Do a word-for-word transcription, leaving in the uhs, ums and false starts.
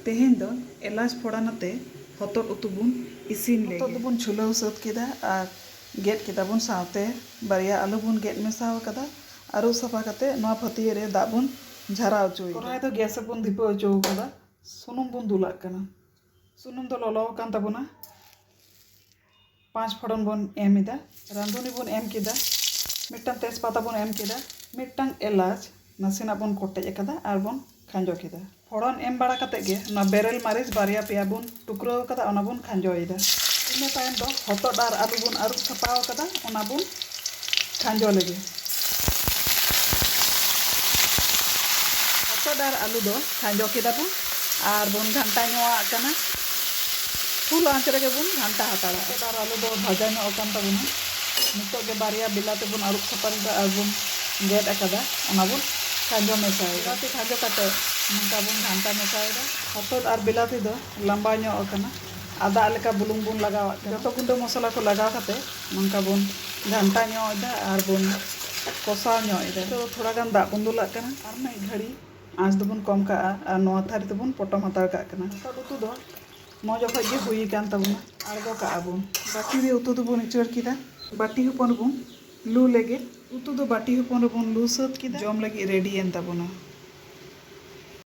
ᱛᱮᱦᱮᱧ ᱫᱚ ᱮᱞᱟᱪ ᱯᱷᱚᱲᱟᱱ ᱟᱛᱮ ᱦᱚᱛᱚᱫ ᱩᱛᱩ ᱵᱚᱱ ᱤᱥᱤᱱ ᱞᱮᱜᱮ᱾ ᱦᱚᱛᱚᱫ ᱫᱚᱵᱚᱱ ᱪᱷᱩᱞᱟᱹᱣ ᱥᱟᱹᱛ ᱠᱮᱫᱟ ᱟᱨ ᱜᱮᱫ ᱠᱮᱫᱟ ᱵᱚᱱ, ᱥᱟᱶᱛᱮ ᱵᱟᱨᱭᱟ ᱟᱹᱞᱩ ᱵᱚᱱ ᱜᱮᱫ ᱢᱮᱥᱟᱣ ᱟᱠᱟᱫᱟ᱾ ᱟᱹᱨᱩᱵ ᱥᱟᱯᱷᱟ ᱠᱟᱛᱮ ᱱᱚᱣᱟ ᱯᱷᱟᱹᱛᱭᱟᱹ ᱨᱮ ᱫᱟᱜ ᱵᱚᱱ ᱡᱷᱟᱨᱟᱣ ᱦᱚᱪᱚᱭᱮᱫᱟ᱾ ᱠᱚᱲᱦᱟᱭ ᱫᱚ ᱜᱮᱥ ᱨᱮᱵᱚᱱ ᱫᱷᱤᱯᱟᱹᱣ ᱦᱚᱪᱚ ᱟᱠᱟᱫᱟ᱾ ᱥᱩᱱᱩᱢ ᱵᱚᱱ ᱫᱩᱞᱟᱜ ᱠᱟᱱᱟ᱾ ᱥᱩᱱᱩᱢ ᱫᱚ ᱞᱚᱞᱚ ᱟᱠᱟᱱ ᱛᱟᱵᱚᱱᱟ᱾ ᱯᱟᱸᱪ ᱯᱷᱚᱲᱚᱱ ᱵᱚᱱ ᱮᱢ ᱮᱫᱟ, ᱨᱟᱸᱫᱷᱩᱱᱤ ᱵᱚᱱ ᱮᱢ ᱠᱮᱫᱟ, ᱢᱤᱫᱴᱟᱝ ᱛᱮᱡᱽᱯᱟᱛᱟ ᱵᱚᱱ ᱮᱢ ᱠᱮᱫᱟ, ᱢᱤᱫᱴᱟᱝ ᱮᱞᱟᱪ ᱱᱟᱥᱮᱱᱟᱜ ᱵᱚᱱ ᱠᱚᱴᱮᱡ ᱟᱠᱟᱫᱟ ᱟᱨ ᱵᱚᱱ ᱠᱷᱟᱸᱡᱚ ᱠᱮᱫᱟ᱾ ᱯᱷᱚᱲᱚᱱ ᱮᱢ ᱵᱟᱲᱟ ᱠᱟᱛᱮ ᱜᱮ ᱱᱚᱣᱟ ᱵᱮᱨᱮᱞ ᱢᱟᱹᱨᱤᱪ ᱵᱟᱨᱭᱟ ᱯᱮᱭᱟ ᱵᱚᱱ ᱴᱩᱠᱨᱟᱹᱣ ᱟᱠᱟᱫᱟ, ᱚᱱᱟ ᱵᱚᱱ ᱠᱷᱟᱸᱡᱚᱭᱮᱫᱟ᱾ ᱤᱱᱟᱹ ᱛᱟᱭᱚᱢ ᱫᱚ ᱦᱚᱛᱚᱫ ᱟᱨ ᱟᱹᱞᱩ ᱵᱚᱱ ᱟᱹᱨᱩᱵ ᱥᱟᱯᱷᱟᱣ ᱟᱠᱟᱫᱟ, ᱚᱱᱟ ᱵᱚᱱ ᱠᱷᱟᱸᱡᱚ ᱞᱮᱜᱮ᱾ ᱦᱚᱛᱚᱫ ᱟᱨ ᱟᱹᱞᱩ ᱫᱚ ᱠᱷᱟᱸᱡᱚ ᱠᱮᱫᱟ ᱵᱚᱱ ᱟᱨ ᱵᱚᱱ ᱜᱷᱟᱱᱴᱟ ᱧᱚᱜ ᱟᱜ ᱠᱟᱱᱟ᱾ ᱯᱷᱩᱞ ᱟᱸᱪ ᱨᱮᱜᱮ ᱵᱚᱱ ᱜᱷᱟᱱᱴᱟ ᱦᱟᱛᱟᱲᱟ᱾ ᱦᱚᱛᱚᱫ ᱟᱨ ᱟᱹᱞᱩ ᱫᱚ ᱵᱷᱟᱡᱟ ᱧᱚᱜ ᱟᱠᱟᱱ ᱛᱟᱵᱚᱱᱟ᱾ ᱱᱤᱛᱚᱜ ᱜᱮ ᱵᱟᱨᱭᱟ ᱵᱤᱞᱟᱹᱛᱤ ᱵᱚᱱ ᱟᱹᱨᱩᱵ ᱥᱟᱯᱷᱟ ᱞᱮᱫᱟ ᱟᱨ ᱵᱚᱱ ᱜᱮᱫ ᱟᱠᱟᱫᱟ, ᱚᱱᱟ ᱵᱚᱱ ᱠᱷᱟᱸᱡᱚ ᱢᱮᱥᱟᱭᱮᱫᱟ᱾ ᱵᱤᱞᱟᱹᱛᱤ ᱠᱷᱟᱸᱡᱚ ᱠᱟᱛᱮ ᱱᱚᱝᱠᱟ ᱵᱚᱱ ᱜᱷᱟᱱᱴᱟ ᱢᱮᱥᱟᱭᱮᱫᱟ᱾ ᱦᱚᱛᱚᱫ ᱟᱨ ᱵᱤᱞᱟᱹᱛᱤ ᱫᱚ ᱞᱟᱸᱵᱟᱣ ᱧᱚᱜ ᱟᱠᱟᱱᱟ᱾ ᱟᱫᱟ ᱞᱮᱠᱟ ᱵᱩᱞᱩᱝ ᱵᱚᱱ ᱞᱟᱜᱟᱣᱟᱜ ᱠᱟᱱᱟ᱾ ᱡᱚᱛᱚ ᱜᱩᱸᱰᱟᱹ ᱢᱚᱥᱞᱟ ᱠᱚ ᱞᱟᱜᱟᱣ ᱠᱟᱛᱮ ᱱᱚᱝᱠᱟ ᱵᱚᱱ ᱜᱷᱟᱱᱴᱟ ᱧᱚᱜ ᱮᱫᱟ ᱟᱨ ᱵᱚᱱ ᱠᱚᱥᱟᱣ ᱧᱚᱜ ᱮᱫᱟ᱾ ᱛᱚ ᱛᱷᱚᱲᱟ ᱜᱟᱱ ᱫᱟᱜ ᱵᱚᱱ ᱫᱩᱞᱟᱜ ᱠᱟᱱᱟ ᱟᱨ ᱢᱤᱫ ᱜᱷᱟᱹᱲᱤ ᱟᱸᱪ ᱫᱚᱵᱚᱱ ᱠᱚᱢ ᱠᱟᱜᱼᱟ ᱟᱨ ᱱᱚᱣᱟ ᱛᱷᱟᱹᱨᱤ ᱛᱮᱵᱚᱱ ᱯᱚᱴᱚᱢ ᱦᱟᱛᱟᱲ ᱠᱟᱜ ᱠᱟᱱᱟ᱾ ᱦᱚᱛᱚᱫ ᱩᱛᱩ ᱫᱚ ᱢᱚᱡᱽ ᱚᱠᱚᱡ ᱜᱮ ᱦᱩᱭ ᱟᱠᱟᱱ ᱛᱟᱵᱚᱱᱟ᱾ ᱟᱬᱜᱚ ᱠᱟᱜᱼᱟ ᱵᱚᱱ᱾ ᱵᱟᱹᱴᱤ ᱨᱮ ᱩᱛᱩ ᱫᱚᱵᱚᱱ ᱩᱪᱟᱹᱲ ᱠᱮᱫᱟ᱾ ᱵᱟᱹᱴᱤ ᱦᱚᱯᱚᱱ ᱨᱮᱵᱚᱱ ᱞᱩ ᱞᱮᱜᱮ᱾ ᱩᱛᱩ ᱫᱚ ᱵᱟᱹᱴᱤ ᱦᱚᱯᱚᱱ ᱨᱮᱵᱚᱱ ᱞᱩ ᱥᱟᱹᱛ ᱠᱮᱫᱟ᱾ ᱡᱚᱢ ᱞᱟᱹᱜᱤᱫ ᱨᱮᱰᱤᱭᱮᱱ ᱛᱟᱵᱚᱱᱟ᱾